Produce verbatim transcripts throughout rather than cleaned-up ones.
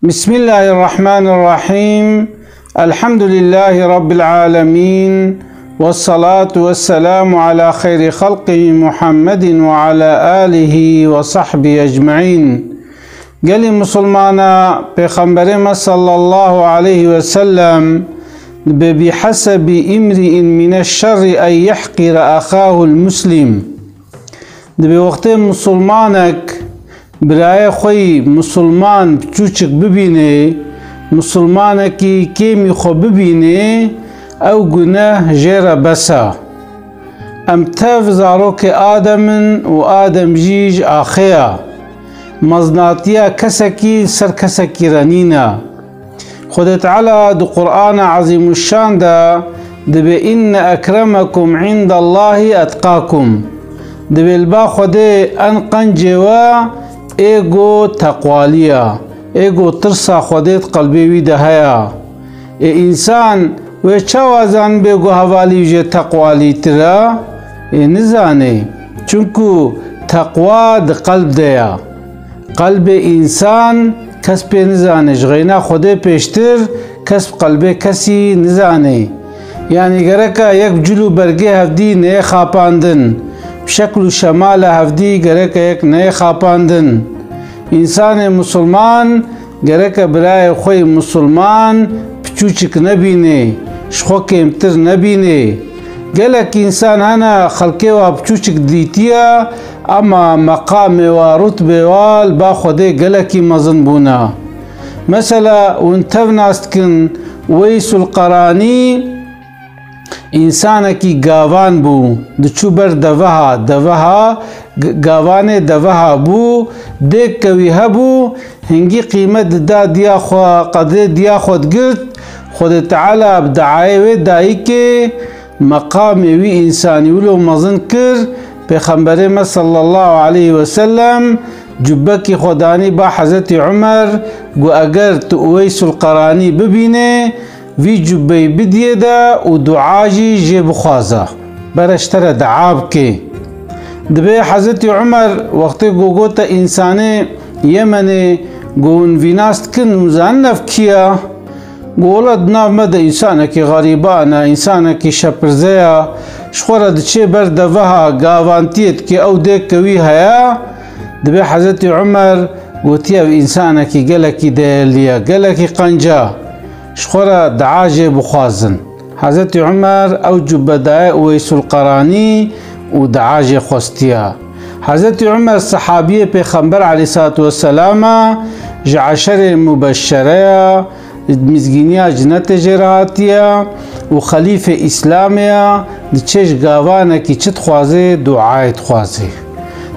بسم الله الرحمن الرحيم. الحمد لله رب العالمين. والصلاة والسلام على خير خلقه محمد وعلى آله وصحبه أجمعين. Gelî Musulmana, Pêxemberê me sallallahu aleyhi ve sellem dibe: "Bihasebi imri'in mineşşerri en yehqira ahahu'l muslim." Dibe wextê Musulmanek birayê xwe yî Musulman piçûçik bibîne, Musulmanekî kêmî xwe bibîne, ew guneh jê re bes e. Em tev zarokê Adem in û Adem jî ji axê ye. Mezinatiya kesekî li ser kesekî re nîne. Xwedê Teala di Qur'ana Ezîmuşşan de dibe: "Inne ekremekum indallahî etqakum." Dibe li ba Xwedê en qencê we ê ku teqwalî ye, ê ku tirsa Xwedê di qelbê wî de heye. Ê însan wê çawa zanibê ku hevalî wî jê teqwalîtir e? Ê nizanê. Çunku teqwa di qelb de ye. Qelbê însan kes pê nizane, ji xeyna Xwedê pêştir kes bi qelbê kesî nizane. Yanî gereke yek bi cil û bergê hevdî neyê xapandin, bi şekl û şemala hevdî gereke yek neyê xapandin. Însanê Musulman gereke birayê xwe yê Musulman piçûçik nebîne, ji xwe kêmtir nebîne. Gelek însan hene xelkê wa piçûçik dîtiye, ema meqamê wa, rutbê wa li ba Xwedê gelekî mezin bûne. Mesela, hûn tev nas dikin, Weysul Qeranî însanekî gavan bû, diçû ber deveha, deveha, g-, gavanê deveha bû, dêk ke wî hebû, hingî qîmet dida diya xwe, qedrê diya xwe digirt, Xwedê Teala bi deayê wê dayikê meqamê wî însanî wilo mezin kir, Pêxemberê me sallallahu aleyhi ve sellem cubbekî xwe danî ba Hezretî Umer, got: "Eger tu Uweysul Qeranî bibînê, vî cubbeyî bidiyê de û dua jî jê bixwaze. Bere ji te re dua bike." Dibe Hezretî Umer wextê ku gote însanê Yemenê, got: "Hûn vî nas dikin, hûn zanin ev kî ye?" Got: "Wela di nav me de însanekî xerîban e, însanekî şepirze ye, ji xwe re diçê ber deveha, gavantiyê dike, ew dêk ke wî heye." Dibe Hezretî Umer gotiye: "Ev însanekî gelekî değerli ye, gelekî qenc e, ji xwe re dua jê bixwazin." Hezretî Umer ew cubbe daye Uweysul Qeranî û dua jê xwestiye. Hezretî Umer sehabiyê Pêxember aleyhissalatu vesselam e, ji eşerê mubeşşere ye, mizgîniya cinetê jê re hatiye û xelîfê Îslamê ye, diçe ji gavanekî çi dixwaze, duayê dixwaze.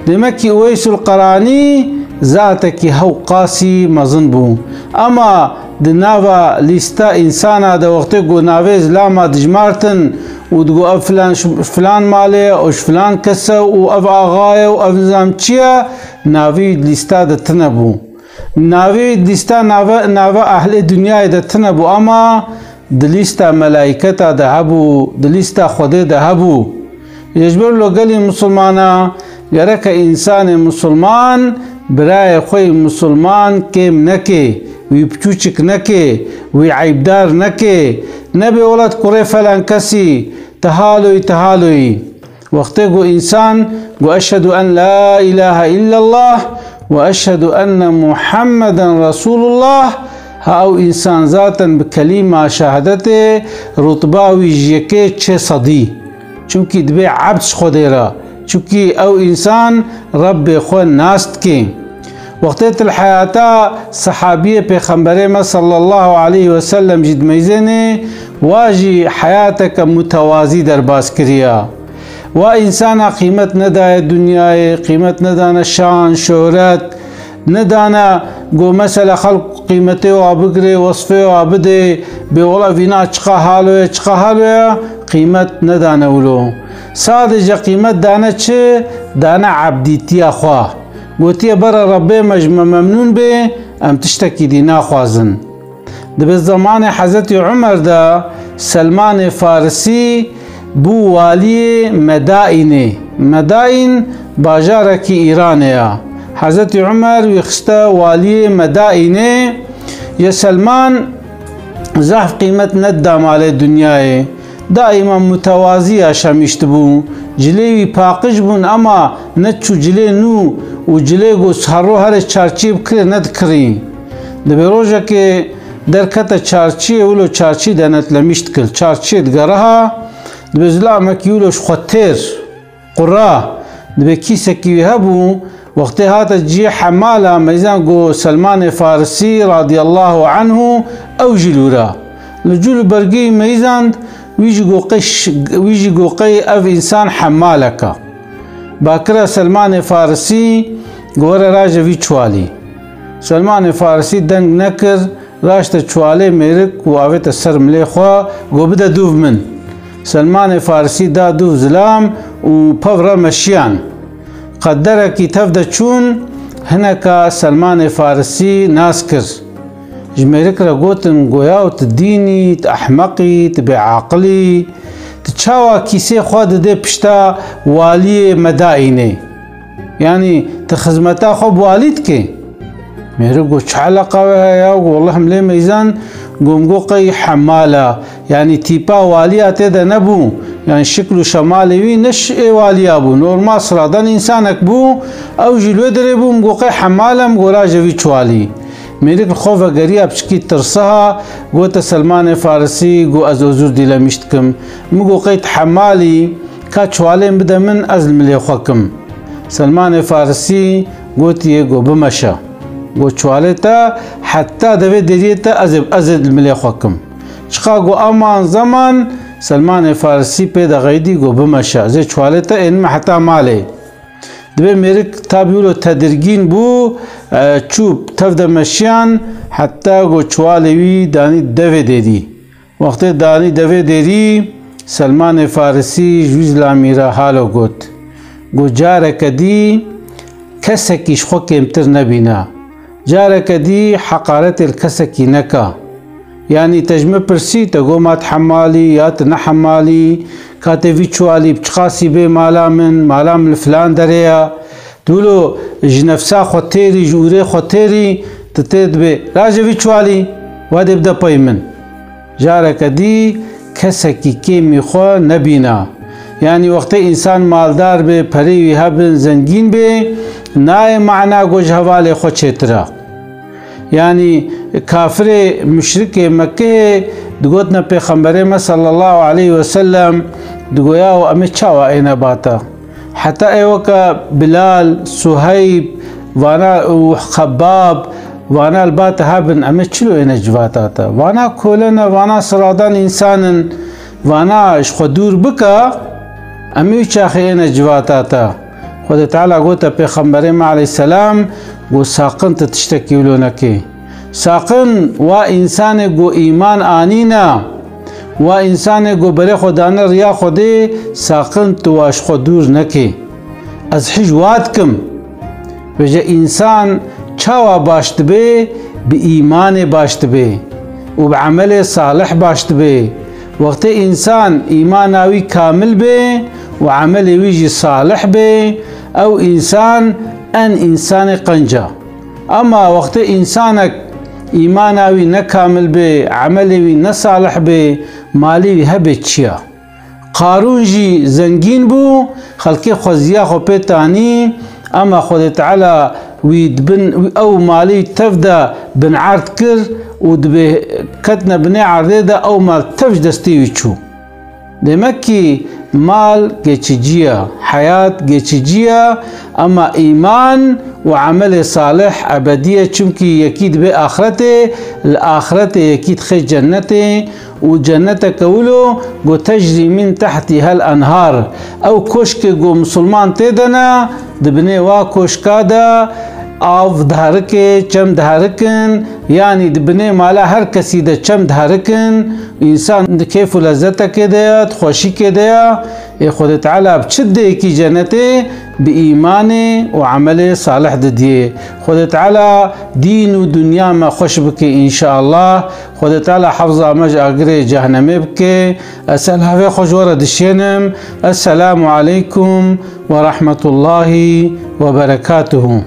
Demekî Uweysul Qeranî zatekî hewqasî mezin bû. Ema di nava lîsta însana de wextê ku navê zilama dijmartin û digot ev filan, filan malê ye û ji filan kes e û ev axa ye û ev nizam çi ye, navê wî di lîsta de tine bû. Navê wî di lîsta nave, nava ehlê dinyayê de tine bû, ema di lîsta melaîketa de hebû, di lîsta Xwedê de hebû. Ji ber wilo gelî misilmana gereke însanê misilman birayê xwe yî misilman kêm neke, wî piçûçik neke, wî eybdar neke. Nebe wela tu kurê felan kesî, tu haloyî, tu haloyî. Wextê ku însan got, "Eşhedû en la îlahe îllallah we eşhedû enne Muhammeden Resûlullah", ha ew însan zaten bi kelîma şehadetê rutba wî ji yekê çê sedî. Çimkî dibe ebd ji Xwedê re. Çimkî ew însan Rebbê xwe nas dike. Wextê tu li heyata sehabiyê Pêxemberê me sallallahu aleyhi ve sellem jî dimeyzênê, wa jî heyateke mutewazî derbas kiriye. Wa însana qîmet nedaye dinyayê, qîmet nedane şan, şohret, nedane ku mesela xelk qîmetê wa bigire, wesfê wa bide, bê wela vîna çiqa halo ye, çiqa halo ye, qîmet nedane wilo. Sadece qîmet dane çi? Dane ebdîtiya xwe. Gotiye, "Bere Rebbê me ji me memnûn bê, em tiştekî dî naxwazin." Dibe zemanê Hezretî Umer de Selmanê Farisî bû waliyê Medaînê. Medaîn bajarekî Îranê ye. Hezretî Umer wî xiste waliyê Medaînê. Ya Selman zehf qîmet nedida malê dinyayê. Daîma mutewazî yaşamîştibû. Cilê wî paqij bûn, ema neçû cilê nû û cilê ku herro herê çarçiyê bikirê nedikirî. Dibê rojekê derkete çarçiyê, wilo çarçî denetlemîş dikir. Çarçiyê digeriha, dibê zilamekî wilo ji xwe têr. Qura, dibê kîsekî wî hebû, wextê hate cihê hemala meyzan got Selmanê Farisî radiyallahu anhu ew jî li wir a. Li cûl û bergî meyzand, wî jî got qey ş-, wî jî got qey ev însan hemalek a. Bakira Selmanê Farisî got were raje vî çwalî. Selmanê Farisî deng nekir, raşte çwalê mêrik û avête ser milê xwe, got bide dûv min. Selmanê Farisî da dûv zilam û pev re meşiyan. Qederekî tev de çûn, hineka Selmanê Farisî nas kir. Ji mêrik re gotin, goyaw tu dîn î, tu ehmeq î, tu bêaqil î, tu çawa kîsê xwe didê pişta waliyê me daînê? Yanî tu xizmeta xwe bi walî dikê? Mêrik got, çi eleqa wê heye ya? Got, wellah em lê meyzan, got, min got qey hemala. Yanî tîpa waliya tê de nebû. Yanî şikl û şemalê wî ne ş-, ê waliya bû. Normal, sıradan însanek bû. Ew jî li wê derê bû, min got qey hemala, min got raje vî çwalî. Mêrik li xwe vegeriya, piçikî tirsiha, gote Selmanê Farisî, got ez ozûr dîlemîş dikim. Min got qey tu hemal î, ka çwalên bide min, ez li milê xwe kim. Selmanê Farisî gotiye, got bimeşe. Got çwalê te heta devê deriyê te ez ê, ez ê li milê xwe kim. Çiqa got aman zeman, Selmanê Farisî pê de xeydî, got bimeşe, ez ê çwalê te ênime heta malê. Dibê mêrik tabî wilo tedirgîn bû, e, çû tev de meşiyan, heta got çwalê wî danî devê derî. Wextê danî devê derî, Selmanê Farisî ji wî zilamî re halo got. Got careke dî kesekî ji xwe kêmtir nebîne. Careke dî heqaretê li kesekî neka. Yanî te ji min pirsî, te got ma tu hemal î ya tu ne hemal î, ka tê vî çwalî bi çiqasî bê mala min, mala min li filan derê ya. Tu wilo ji nefsa xwe têrî, ji ûrê xwe têrî, tu tê dibê, raje vî çwalî, wa dê bide pey min. Careke dî kesekî kêmî xwe nebîna. Yanî wextê însan maldar bê, perê wî hebin, zengîn bê, nayê mana got ji hevalê xwe çêtir e. Yanî kafirê, muşrikê Mekkeyê digotine Pêxemberê me sallallahu aleyhi ve sellem, digoya, û em ê çawa êne ba te? Heta ê weke Bilal, Suheyb, vana û Xebbab, vana li ba te hebin, em ê çilo êne civata te? Vana kole ne, vana siradan însan in, vana ji xwe dûr bike, em ê wî çaxê êne civata te. Xwedê Teala gote Pêxemberê me aleyhisselam, got, saqin tu tiştekî wilo nekê. Saqin wa însanê ku îman anîne, wa însanê ku berê xwe dane riya Xwedê, saqin tu wa ji xwe dûr nekê. Ez hîç wa dikim. Vêje însan çawa baş dibe? Bi îmanê baş dibe û bi emelê salih baş dibe. Wextê însan îmana wî kamil be û emelê wî jî salih be, ew însan en însanê qenc e. Ema wextê însanek îmana wî ne kamil be, emelê wî ne salih be, malê wî hebe çi ye? Qarûn jî zengîn bû, xelkê xweziya xwe pê tanî, ema Xwedê Teala wî di bin, ew malê wî tev de bin erd kir û dibê ketine binê erdê de ew mal tev ji destê wî çû. Demek ki mal geçici ye, heyat geçici ye, ema îman û emelê salih ebedî ye, çimkî yekî dibe axretê, li axretê yekî dixê cennetê û cenneteke wilo ku tecrî min tehtîhel enhar. Ew koşkê ku misilman tê de ne, di binê wa koşka de av diherike, çem diherikin, yanî di binê mala her kesî de çem diherikin, însan di kêf û lezzetekê de ye, di xweşîkê de ye. Ê Xwedê Teala bi çi didê yekî cennetê? Bi îmanê û emelê salih didiyê. Xwedê Teala dîn û dinya me xweş bike înşeallah. Xwedê Teala hefza me ji agirê cehnemê bike. Ez selhavê xwe ji we re dişênim. Esselamu aleykum ve rahmetullahi ve berekatuhu.